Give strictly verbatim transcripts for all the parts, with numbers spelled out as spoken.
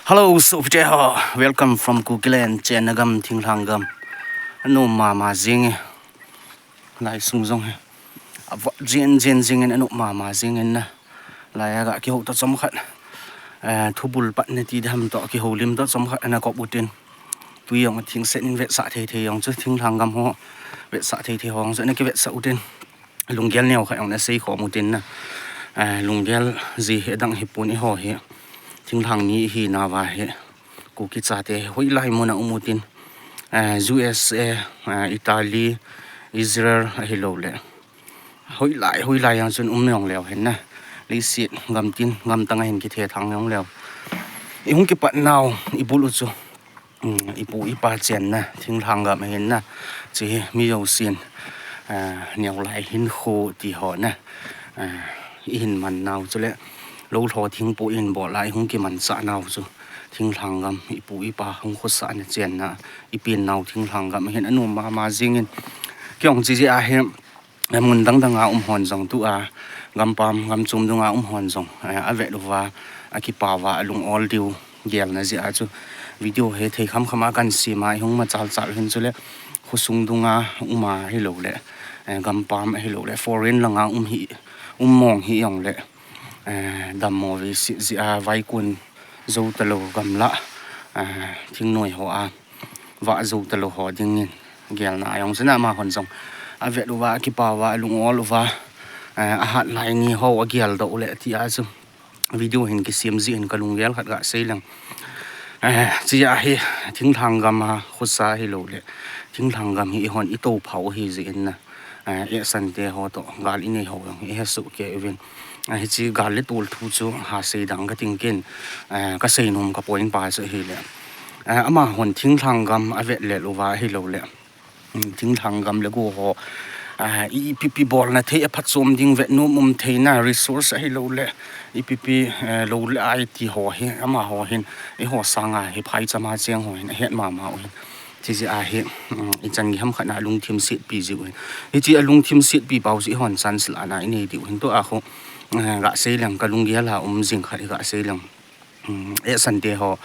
Hello, sopite ho. Welcome from Kukiland, Chennai gam, thinglhang gam. Anom mama jing e. Lai sung jong hi. Avot jin jin jing in anom mama jing in na. Lai a ga kihou toh chomkhat. Eh, thubul pat na ti dam toh kihoulim toh chomkhat ana kop utin. Tui jong athingset in vetsah thei thei jong chu thinglhang gam ho. Vetsah thei thei ho jong chu ana kivetsah utin. Lunggel neo khat jong ana sei khom utin na. Eh, lunggel ji hi adang hi pon eiho hi. Thinglhang mi ihi nauva hi. Kuki chate hoilai mun a um utin. Eh, U S A, eh, Italy, Israel ahilou le. Hoilai, hoilai jong chun um jong leu hen na. Leiset gamtin, gamtang a hin kithethang jong leu. Ihung kipat nau, ibul u chu. Um, ipu ipa chenna, thinglhang gam ahin na. Chi hi mi jousen, ah, neolai hinkho ti ho na. Ah, ihin man nau chule, lou lho thingpo ihin bol a, ihung kimanchah nau chu. Thinglhang gam, ipu ipa hung khosah na chenna, ipen nau thinglhang gam ahin anom mama jing in. Kei jong chi jeh a hi, eh, mun dang dang a um hon jong tua, gampam, gamchom dung a um hon jong, eh, avet uva, akipah uva, alung ol diu, gelna jeh a chu video hi thei kham kham a kan sem a, ihung machal chal hin chule, khosung dung a um ahilou le, eh, gampam ahilou le, foreign lang a um hi, um mong hi jong le, eh, dammo vei si jeh a, vaikon jou talou gamlah, eh, thingnoi ho a, vah jou talou ho dingin gelna jong chu na amahon jong avet uva, akipah uva, alung ol uva, eh, ahat lai ni ho agel doh le ti a chu video hin kisem jeh in ka lunggel khat ga sei leng. Eh, chi a hi thinglhang gam a khosa hilou le thinglhang gam hi ihon itoh phau hi jeh in na. Eh, ehsan te ho toh gal inei ho jong hi ihesoh kei uvin. Eh, hiche gal le tol thu chu ha sei dang ka ting kin, eh, ka sei nom ka point pa chu ahile. Eh, amahon thinglhang gam avet lel uva ahilou le. Hmm, thinglhang gam le go ho. Eh, ipi pi bolna thei a phatchom ding vet nom um theina resource ahilou le. Ipi pi, eh, lou le ai ti ho hi, amaho hin, eiho sanga hi phaicham a cheng ho hin, ahet mama u hin. Chi jeh a hi, um, ichan gei ham khat na alungthim setpi jiu hin. Hiche alungthim setpi pau chu ihon chance la na inei diu hin tua khu, eh, ga sei leng ka lunggel a um jing khat hi ga sei leng. Um, ehsan te ho,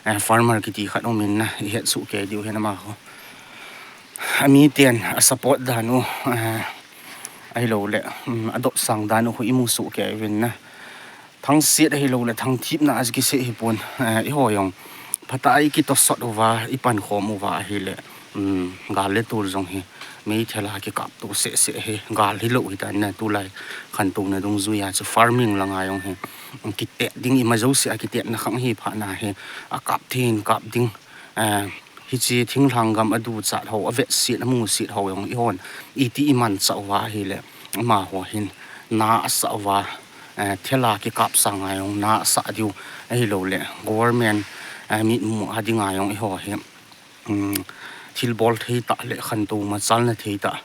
eh, farmer kiti khat um in na, ihet soh kei diu hin amaho. Amiten, asupport dan u, eh, ahilou le, um, adopsang dan u khu imu soh kei uvin na. Thangset ahilou le thangthipna a kisei hi pon, eh, eiho jong. Phatah a ikitosot uva, ipankhom uva ahile. Um, gal le tol jong hi. Meithal a kikap to seh seh hi. Gal hilou hitan na tulai khantouna dungjui a chu farming langa jong hi. Kitet ding ima jouse a kitetna khang hi phat na hi. Akap thei in kap ding. Eh, hiche thinglhang gam aduchat ho, avetset, amuset ho jong ihon. Iti imanchah uva ahile. Amaho hin. Na asah uva. Eh, thal a kikap sanga jong na asah diu ahilou le government, eh, mitmu a dinga jong eiho hi, um, thilbol thei tah le khantou machalna thei tah,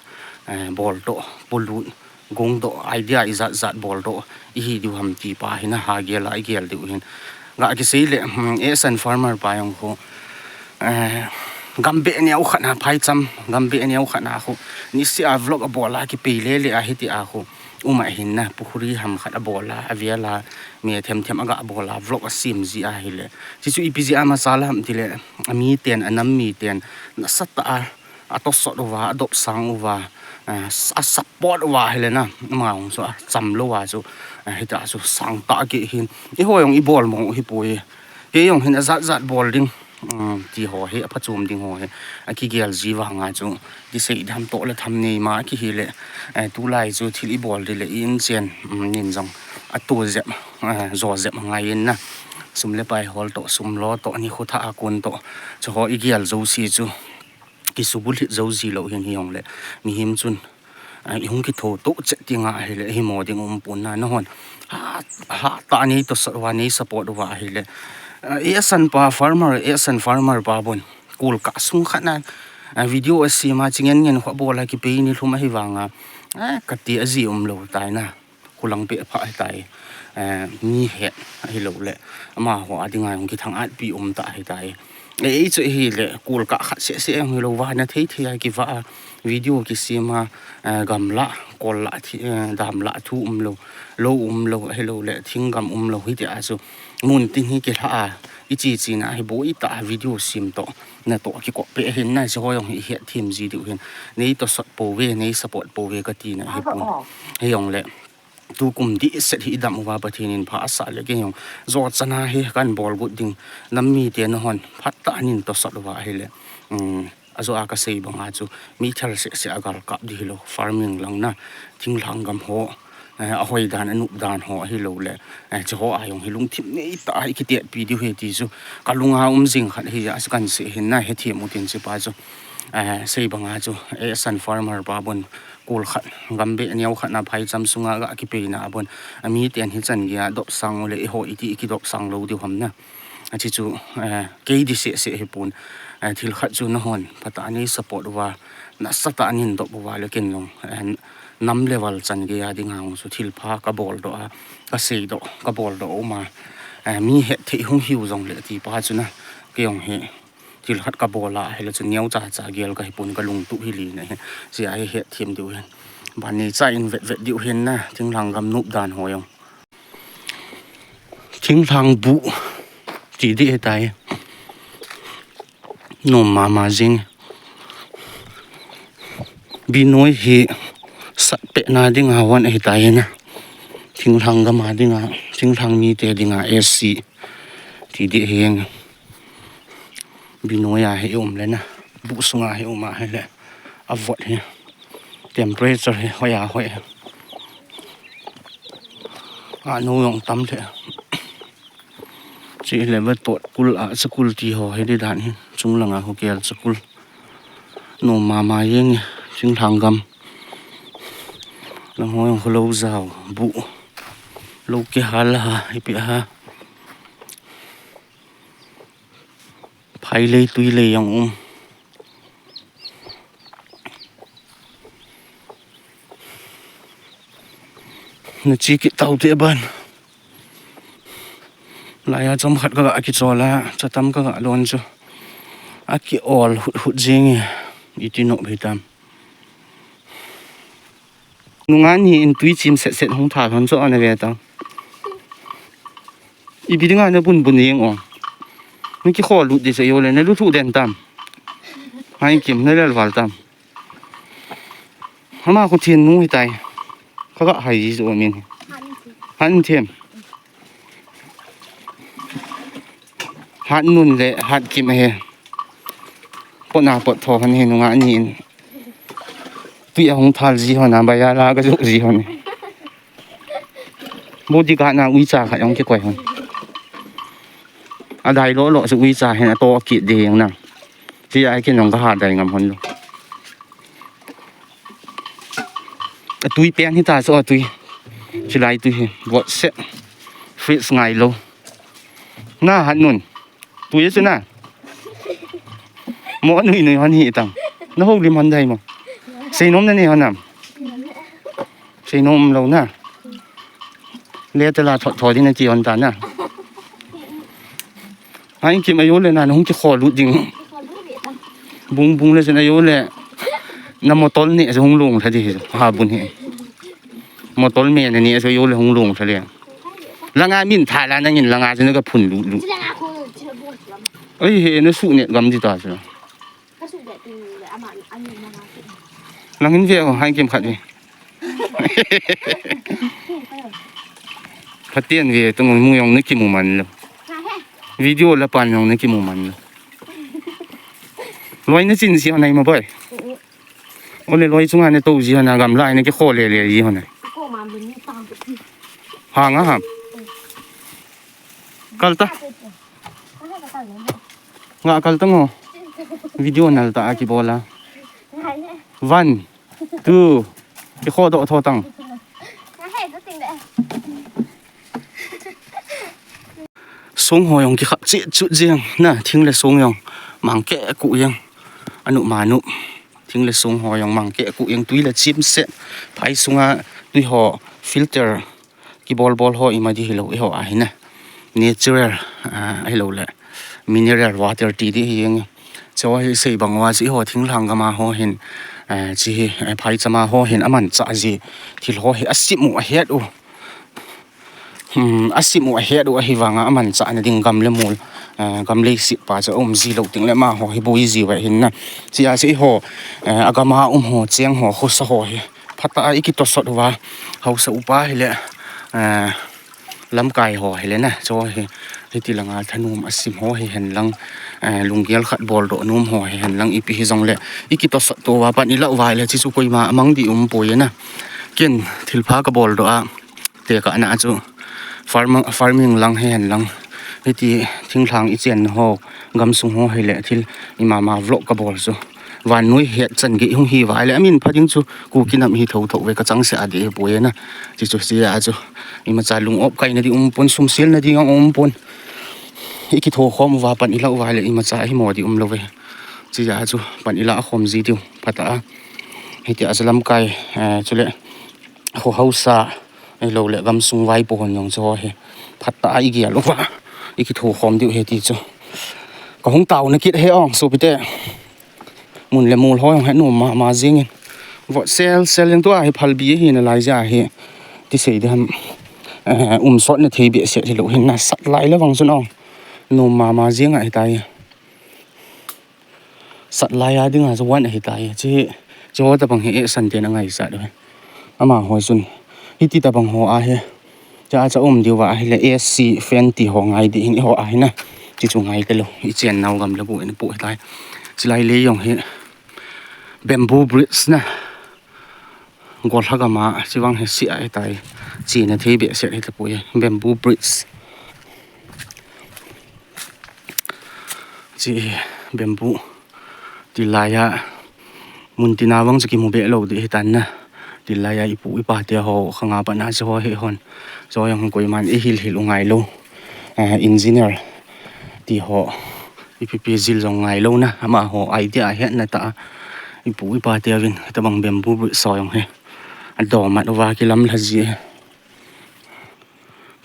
eh, bol toh, polut, gong toh, idea ijat jat bol toh, ihi diu ham ti pa hin aha gel a, igel diu hin. Ga kisei le, um, ehsan farmer pa jong khu, eh, gam beh neo khat na phaicham, gam beh neo khat na khu, niseh a vlog abol a kipei le le a hiti a khu. Um ahin na, pukhuri ham khat abol a, avel a, me them them aga bol a, vlog asem ji ahile. Chi chu ipi jeh a machal ham tile, amiten, anam miten, nasatah a, atosot uva, adopsang uva, a, asupport uva ahile na, ama jong chu acham lou a chu, a, hita chu sangtah kei hin. Eiho jong ibol mong u hipoi. Kei jong hin ajat jat bol ding. Um, ti ho hi, aphachom ding ho hi. Akigel ji vanga chu. Kisei dam toh le tham nei ma, akihi le. Eh, tulai chu thil ibol ding le, i inchen, um, nin jong. Atu jep, eh, jo jep ngai in na. Sum le pai hol toh, sum lo toh, ni khu tha a kun toh. Chu ho igel jouse chu. Kisubulhit jou ji lou hin hi jong le. Mihem chun. Ah, ihung kitho toh chet tinga ahile, himo ding um pon na, nahon. Ha, hatah a nei tosot uva, nei support uva ahile. Ah, ehsan pa farmer, ehsan farmer pa bon. Kol kah sung khat na, ah, video asem a, chingen ngen khu abol a kipei ni lhum ahi vanga. Ah, kati aji umlou tai na. Khulang peh pha ahitai. Eh, mi het ahilou le. Amaho a dinga jong kithang-at pi um tah ahitai. Eh, ei chu ahile, kol kah khat seh seh jong hilou va, na thei thei a kivah a, video kisem a, eh, gamlah, kol lah thi, eh, damlah thu umlou, lou umlou, ahilou le, thinggam umlou, hiti a chu, mun tin hi kilha a, Kichi china hi boi tah video sem toh, natoh kikop peh hin na, hiche ho jong hi het them ji diu hin. Nei tosot pouve, nei support pouve kati na hi pon. Hijongle tukum dihset hi idam uva Pathen in pha asah le kei jong jo chana hi kahin bol got ding, nam mite nahon phatah in tosot uva ahile, um, ajo a kasei banga chu mi thel seh seh a gal kap di hilou, farming lang na, thinglhang gam ho, eh, ahoi dan, anop dan ho ahilou le, eh, hiche ho a jong hi lungthim nei tah a ikitetpi diu ahi ti chu kalunga um jing khat hi a, kahin sei hin na, hethem utin hichepa chu, eh, sei banga chu, eh, Assam farmer pa bon, kol khat, gambeh neo khat na phaicham sunga ga kipeina a bon, amiten hichan geiya dopsang u le eiho iti ikidopsang lou diu ham na. Hiche chu, eh, kei di seh seh hi pon, eh, thil khat chu nahon phatah a nei support uva, nasatah a nei dop uva le ken jong, eh, nam level chan geiya dinga jong chu thilpha kabol doh a, kasei doh, kabol doh uma, eh, mi hetthei hung hiu jongle tipa chu na, kei jong hi thil khat kabol a ahile chu neocha cha gel kahi pon, kalungtup hi len ahi. Hiche a hi hethem diu hin. Ban neicha in vetvet diu hin na, thinglhang gam nop dan ho jong. Thinglhang buh ti ding ahitai. Nom mama jing. Binoi hi satpehna dinga von ahitai na. Thinglhang gam a dinga, thinglhang mite dinga S C ti ding ahi. Binoi a hi um le na, buh sunga hi um ahile, avot hi, temperature hi hoi a hoi. Anou jong tam le. Chule vatot kul a chakul ti ho hi di dan hi, chunglanga ho kel chakul. Nom mama jeng, thinglhang gam. Lang ho jong kholou jao, buh. Lou kihal ha, ipi ha. Phailei, tuilei jong um. Nache kit taute ban. Laiya chomkhat kaga kichol a, chatam kaga lon chu. Akiol hut hut jing e, iti nop hitam. Nunga ni in tui chim set set hung tha lhon chu ana ve ta. Ipi dinga nabun bun jeng o. Nakikholut di chu jole, naluthuh den tam. Haikim, nalelval tam. Ama khu thin nu hitai. Kaga hai ji chu min. Hanthem. Hatnun le Hatkim ahi. Potna pot tho hon hi nunga ni in. Tui ahung thal ji hon a, baiya la kajoh ji hon. Bodyguard na uicha khat jong kikoi hon. Adai lolo chu uicha hin ato akit ding na. Tia kin jong kaha dai ngam hon lou. Atui pen hita chu atui. Chilai tui hi. Vot set. Freeze ngai lou. Na Hatnun. Tui chu na. Mo nui nui hon hitang. Nahoulim hon dai mo. Seinom nanei hon am. Seinom lou na. Le tala thot thot ding nati hon ta na. Haikim ajole na, nahung kikholut ding. Bung bung le chun ajole. Na motol ne chu hung long lha di hi. Ha bun hi. Motol me nani chu ajole hung long lha le. Langa min tha la nangin langa chu naka phun lut lut. Oi he, nasuh ne gam di ta chu. Langin ve o, Haikim khat ve. Phaten ve, tung mu jong nakimu man lou. Video la pan jong nakimu man lou. Loi nachin ji hon ai ma boy. Ole loi chunga natou ji hon a, gamla a nakikho le le ji hon a. Hanga ham. Kal ta. Nga kal ta ngo. Video nal ta a kibol a. One, two. Kikho doh tho tang. Song ho jong kikhap cheh chut jeng na, thing le song jong mang keh kuh jeng. Anu manu. Thing le song ho jong mang keh kuh jeng, tui le chim set. Phai sunga tui ho filter. Kibol bol ho ima di hilou, eiho a hin a natural, ah, ahilou le mineral water ti di hi jeng. Chu hi sei bang uva chu eiho thinglhang gam a ho hin, ah, chu hi, eh, phaicham a ho hin amanchah ji thil ho hi asim u ahet u. Hmm, asim u ahet u ahi vanga amanchah na ding gam le mol, eh, gam leiset pa chu aum ji lou teng le amaho hi boi ji uva hin na. Chia chu eiho, eh, agam a um ho cheng ho khosa ho hi phatah a ikitosot uva, haosa upa hile, eh, lamkai ho hile na, chu hi, hiti langa thanom asim ho hihen lang, eh, lunggel khat boldoh nom ho hihen lang ipi hijongle, ikitosot to uva pan ilah uva hile, chuchu koima amang ding umpoi na. Ken thilpha kabol doh a, tekah na chu farm-, farming lang hihen lang, hiti thinglhang ichenna ho, gamsung ho hile thil imama vlog kabol chu vannoi het chan gei hung hi uva ahile, amin pha ding chu Kuki nam hi thotho ve, kachangseh a ding ahipoi na. Chuchu chia chu imacha lung-op kaina ding umpon, sumsel na ding jong umpon. Ikithokhom uva pan ilah uva hile imacha himo ding umlou ve. Chia chu pan ilah khom ji diu phatah a. Hitia chu lamkai, eh, chule kho haosa, ahiloule gamsung vaipo hon jong chu ho hi phatah a igel uva, ikithokhom diu ahi ti chu kahung taona kit ahi ong sopite. Mun le mol ho jong hi anom mama jengin, vot sel sel jeng, tua hi phalbi ahina lai jeh a hi, ti sei ding ham, eh, umsot na thei behseh hilou hin, nasat lai le vang chun ong, nom mama jeng ahitai. Sat lai a dinga chu van ahitai. Chu, chuho tobang hi ehsan ten angaichat uve. Amaho chun hiti tobang ho ahi, cha cha um diuva ahile AC fan ti ho ngai ding hin eiho ahi na. Chuchu ngai talou, ichennau gam le bu in pu ahitai. Chulai le jong hi bamboo bridge na, golha gam a chuvang hi seh ahitai. Chena thei behseh hitapoi, bamboo bridge. Chu bamboo, tilai a mun tina vang chu kimu be lou ding ahitan na. Tilai a ipu ipa te ho khanga pat na chu ho hi hon, chu jong koiman eihil hil u ngailou, eh, engineer ti ho, ipi pi jil jong ngailou na, amaho idea ahetna tah a ipu ipa teuvin tobang bamboo bridge chu jong hi adomat uva kilamlha ji ahi.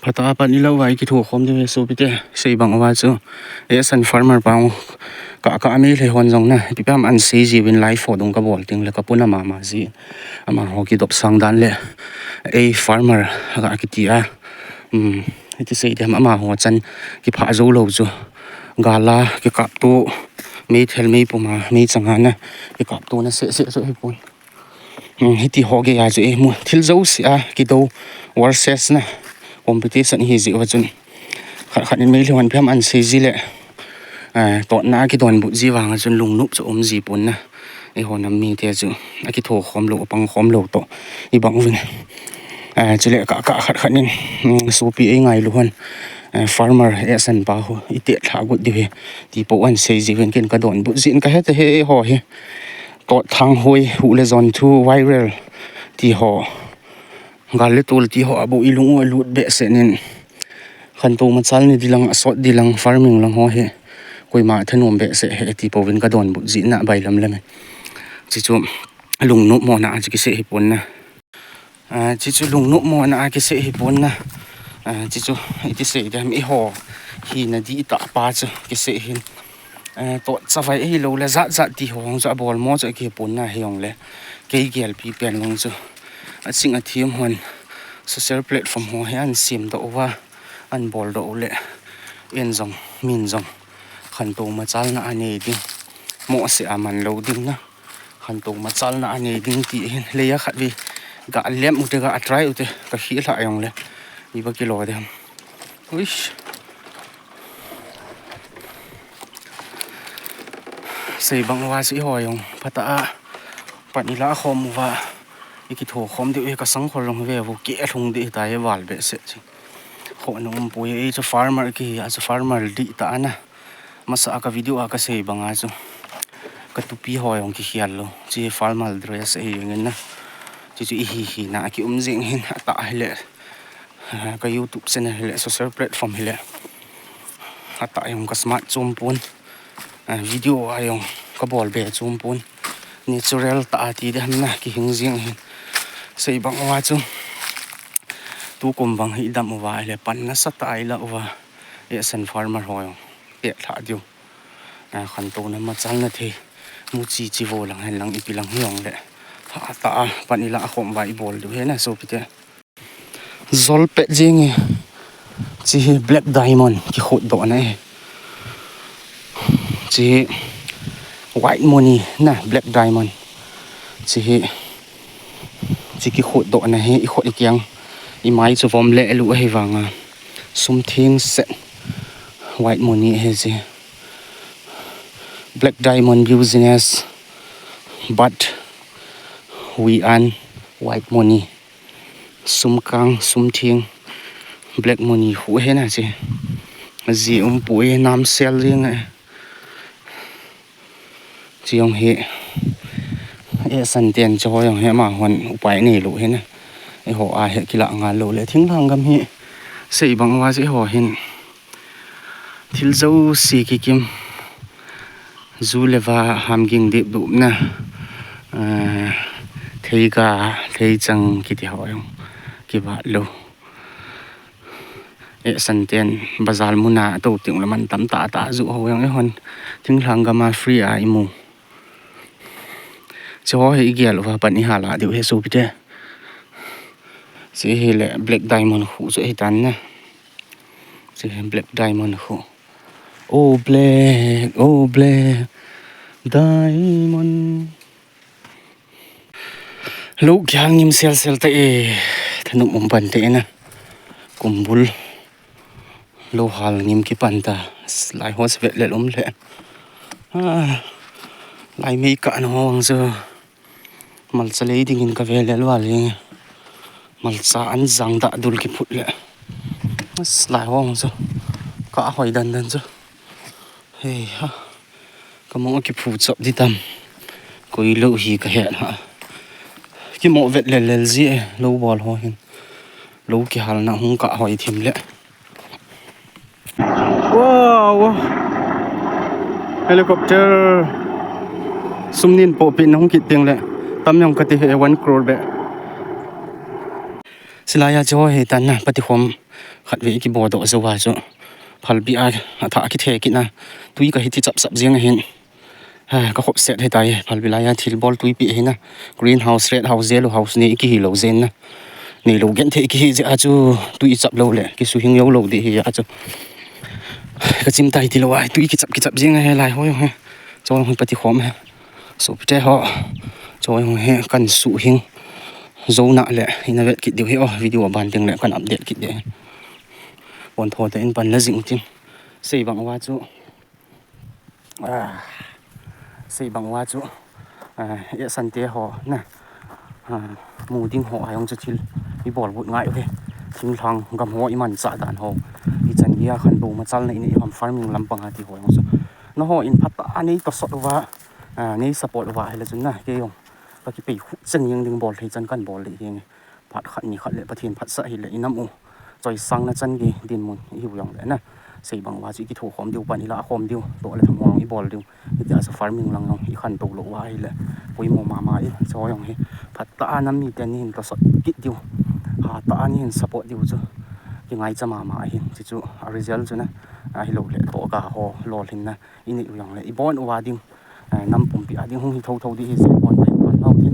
Phatah a pan ilah uva ikithokhom diu ahi sopite. Sei bang uva chu ehsan farmer pa, ka, ka amei lhei hon jong na, ipi pi ham ahin sei jiuvin live photo kabol tengle kapuna mama ji. Amaho kidopsang dan le ei farmer ga kiti a, um, iti sei ding ham, amaho chan kiphah jou lou chu, gal a kikapto, meithal meipum a meichang a na kikaptona seh seh chu hipon. Hmm, hiti ho gei a chu imu thil jouse a kidou, versus na, competition ihi jeh uva chun khat khat in meilhei hon ipi ham ahin sei ji le, eh, totna a kidonbut ji vang a chun lungnop chu um ji pon na. Eiho nam mite chu akithokhom lou, apangkhom lou toh ibang uvin. Eh, chule ka, ka khat khat in, hmm, sopi eingailu hon, eh, farmer ehsan pa ho itehlhah got diu ahi ti po ahin sei jiuvin ken kadonbut jin kahet ahi eiho hi. Tot, thanghoi, huh le jon thu, viral ti ho, gal le tol ti ho a bou ilung u alut behseh in, khantou machal ni ding lang, asot ding lang, farming lang ho hi koima thanom behseh ahi ti pouvin kadonbut jin na bailam lam in. Chuchu lungnop mona a chu kisei hipon na. Ah, chuchu lungnop mona a kisei hipon na. Ah, chuchu iti sei ding ham, eiho hina dihtah pa chu kisei hin. Eh, tot chavai ahiloule jat jat ti ho jong chu abolmo chu akihipon na hijongle, kei gelpi pen jong chu aching athem hon social platform ho hi ahin semdoh uva, ahin boldoh u le, en jong, min jong khantou machalna anei ding, mohseh a manlou ding na, khantou machalna anei ding ti hin, lei a khatvei ga lem ute, ga try ute, kakhel lhah jongle, iba kilo ding ham. Uish. Sei bang uva chu eiho jong phatah a pan ilah khom uva, ikithokhom diu ahi, kasangkhol jong veu keh lhung ding ahitai, val behseh chu. Khohna umpoi, ei chu farmer kihi a chu farmer dihtah a na. Masa a ka video a kasei banga chu katupi ho jong kikhel lou, chu farmer dress ahi jengin na. Chuchu ihi hina a kium jeng hin, atah hile, ka YouTube channel hile, social platform hile, atah jong ka smart chom pon, video a jong kabol be chom pon, natural tah a ti ding ham na, kihing jeng hin. Sei bang uva chu tukum bang hi idam uva ahile pan nasatah a ilah uva, ehsan farmer ho jong pehlhah diu, khantouna machalna thei, muchi chi vo lang hen lang ipi lang hijongle, hatah a pan ilah khom uva ibol diu ahi na sopite. Jol pet jenge. Chi hi black diamond kikhutdohna ahi. Chi hi white moni na, black diamond. Chi hi, chi kikhutdohna hi ikhut ikiang, imai chu vom le elu ahi vanga, sum theng set white moni ahi chi. Black diamond business, but we earn white money. Sum kang, sum theng, black money khu hena chi. Ji umpoi, nam sel jing e. Chi jong hi, eh, santen chu ho jong hi amahon upai neilou hena. Eiho a hi kilah ngal lou le, thinglhang gam hi sei bang uva chu eiho hin thil jouse kikim, ju le va, hamging dipdupna, eh, theiga, theichang kiti ho jong kivat lou. Eh, santen bazar muna atou teng le man tamtah tah ju ho jong eihon thinglhang gam a free a imu. Chu ho hi igel uva pan ihal a diu hi sopite. Chi hi le black diamond khu chu ahitan na. Chi hi black diamond khu. Oh black, oh black diamond. Lou kihal ngim sel sel ta e, thanop um pan te na. Kumbul. Lou hal ngim kipan ta. Lai ho chu vet lel um le. Ah, lai mei kah na ho vang chu. Malcha lei dingin kave lel val jeng e. Malcha an jang dah dul kiphut le. As, lai ho vang chu. Kah hoi dan dan chu. Hei ha. Kamo kiphu chop di tam. Koi lou hi kahet ha. Kimo vet lel lel ji e, lou bol ho hin. Lou kihalna hung kah hoi thim le. Wow. Helicopter. Sum nin pohpeh na hung kit teng le. Tam jong kati he one crore beh. Chulai a chu ho hi tan na, patikhom khatvei kibodoh jou a chu. Phalbi a, athah kithe kit na. Tui kahi ti chap chap jeng ahin. Ha, ka khop set hitai, phalbi lai a thilbol tuipi hi na. Green house, red house, yellow house nei kihi lou jeng na. Neilou genthei kihi jeh a chu tui chap lou le, kisuhing jou lou ding hi a chu. Ka chim tai tilou a, tui kichap kichap jeng ahi lai ho jong hi. Chu jong hi patikhom hi. Sopite ho. Chu jong hi kan suhing jou na le, ina vet kit diu hi o, video a ban ding le kan update kit ding. Pon tho te in pan la jing tin. Sei bang uva chu. Ah, sei bang uva chu, ah, eh, sante ho na, ah, mu ding ho a jong chu thil ibol but ngai uve. Thinglhang gam ho imanchah dan ho, ichan geiya khantou machalna inei ham farming lampang a ti ho jong chu. Nangho in phatah a nei tosot uva, ah, nei support uva ahile chun na, kei jong kakipei khu cheng jeng ding, bol thei chan kan bol ding hi. Phat khat ni khat le Pathen phatsah hile inam u choisangna chan gei dinmun ihiu jongle na. Sei bang uva chu ikithokhom diu, pan ilah khom diu, toh le tham ho ibol diu. Hitia chu farming lang jong ikhantou lou uva ahile poimo mama e, chu jong hi phatah a nam miten neihin tosot kit diu, hatah a neihin support diu chu kingaicha mama ahin. Chuchu a result chu na, ahiloule tohga ho lolhinna inei u jongle ibon uva ding, eh, nam pumpi a ding hung hi thotho ding hi, sei bon pai pan nau tin,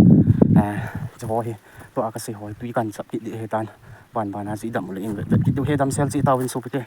eh, chu ho hi, tua kasei ho hi tui kan chap kit ding hitan, ban ban a chu idam u le in vet vet kit diu hi, damsel cheh tauvin sopite.